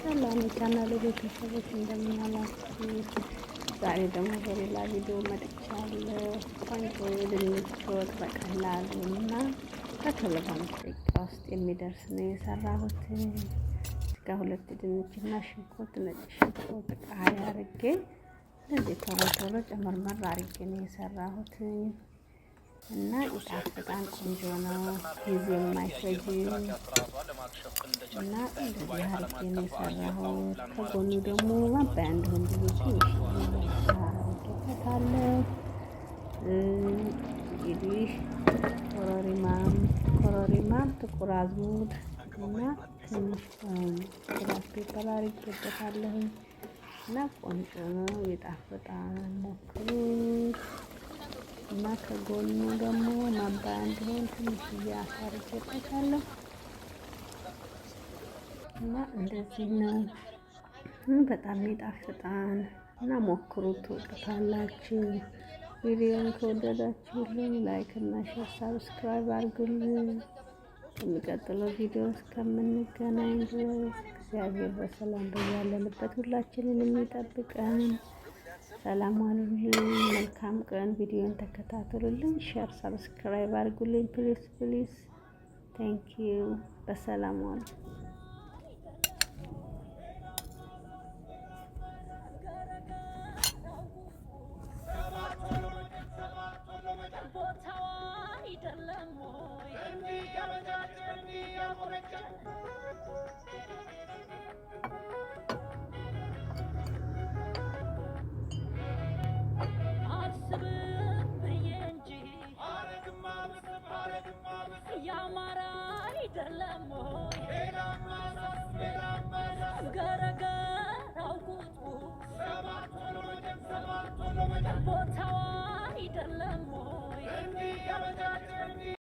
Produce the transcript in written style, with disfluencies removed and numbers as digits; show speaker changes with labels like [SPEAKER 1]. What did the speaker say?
[SPEAKER 1] ሰላም የቻናሉ ቤተሰቦች፣ እንደምን አላችሁ? ዛሬ ደግሞ በሌላ ቪዲዮ መጥቻለሁ። ቆንጆ የድንች ወጥ በቀላሉ እና በቶሎ 5 ደቂቃ ውስጥ የሚደርስ ነው የሰራሁት። እዚጋ ሁለት ድንችና ሽንኩርት፣ ነጭ ሽንኩርት፣ ቃሪያ አርጌ እንደዚህ ቶሎ ቶሎ ጨመርመር አርጌ ነው የሰራሁት እና ይጣፍጣል። ቆንጆ ነው፣ ጊዜ የማይፈጅ እና እንደዚህ አርጌ ነው የሰራሁት። ከጎኑ ደግሞ ማባያ እንዲሆን ብዬ ትንሽ አርጌበታለሁ። እንግዲህ ኮረሪማም ኮረሪማም፣ ጥቁር አዝሙድ እና ትንሽ black pepper አርጌበታለሁኝ እና ቆንጆ ነው፣ ይጣፍጣል። ሞክሩት። እና ከጎኑ ደግሞ ማባያ እንዲሆን ትንሽዬ አሳ አድርጌበታለሁ እና እንደዚህ ነው። በጣም ይጣፍጣል እና ሞክሩት፣ ትወዱታላችሁ። ቪዲዮን ከወደዳችሁልኝ like እና share፣ subscribe አድርጉልኝ። የሚቀጥለው ቪዲዮ እስከምንገናኝ ድረስ እግዚአብሔር በሰላም በያለንበት ሁላችንን የሚጠብቀን። ሰላም ዋሉልኝ። መልካም ቀን። ቪዲዮን ተከታተሉልኝ። Share፣ subscribe አድርጉልኝ። Please, please, thank you። በሰላም ዋሉ።